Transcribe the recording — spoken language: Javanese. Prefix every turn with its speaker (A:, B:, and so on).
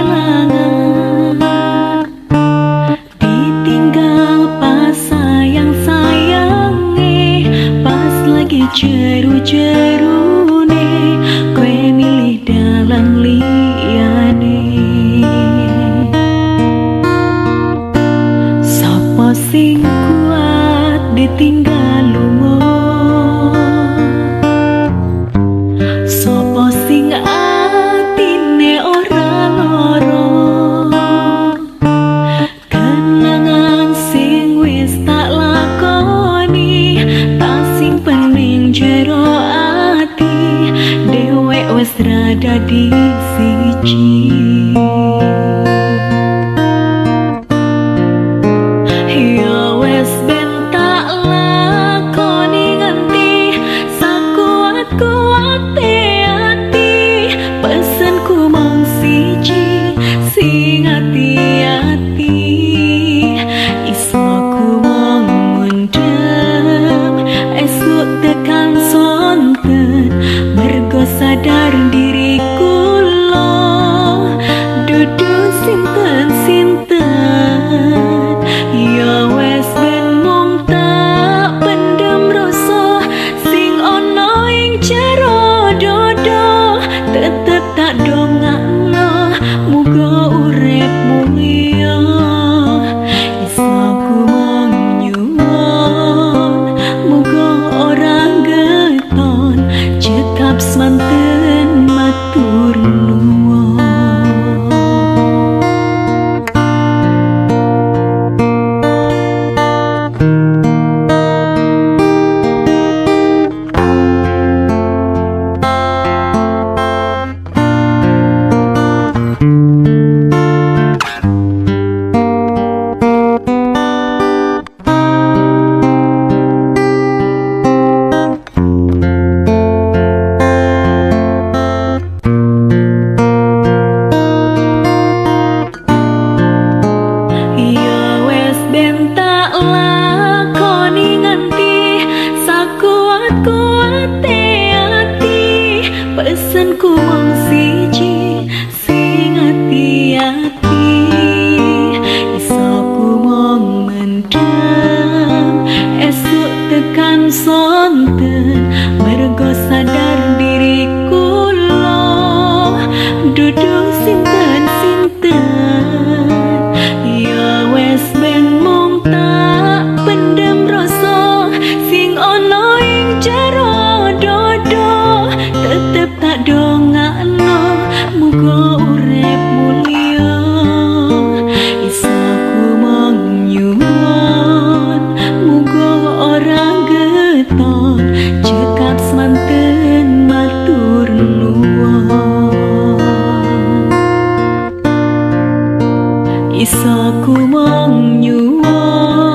A: kelangan. Ditinggal pas sayang-sayange, pas lagi jeru-jerune, kowe milih dalan liyane. Sopo sing kuat ditinggal lunga, sopo sing atine ora lara. Kenangan sing wis tak lakoni, tak simpen ning jero ati, dhewek wis ra dadi siji. Ya wes ben tak lakoni nganti sakuat-kuate ati, pesenku mung siji sing ati-ati. Isoku mung mendem esuk tekan sonten, mergo sadar diriku lo dudu sinten-sinten. Ya wes ben mung tak pendem rasa sing ana ing jero dodo, tetep tak dongakno muga urip mulya. Isoku mung nyuwun muga ora geton, cekap semanten matur nuwun. Ya wes ben tak lakoni nganti sakuat-kuate ati, pesenku mung siji sing ati-ati. Isoku mung mendem esuk tekan sonten, mergo sadar diriku lo dudu sinten-sinten. Ya wes ben mung tak pendem rasa sing ana ing jero dodo, tetep tak dongakno muga urip mulya. Isoku mung nyuwun muga ora geton, cekap semanten matur nuwun. Isoku mung nyuwun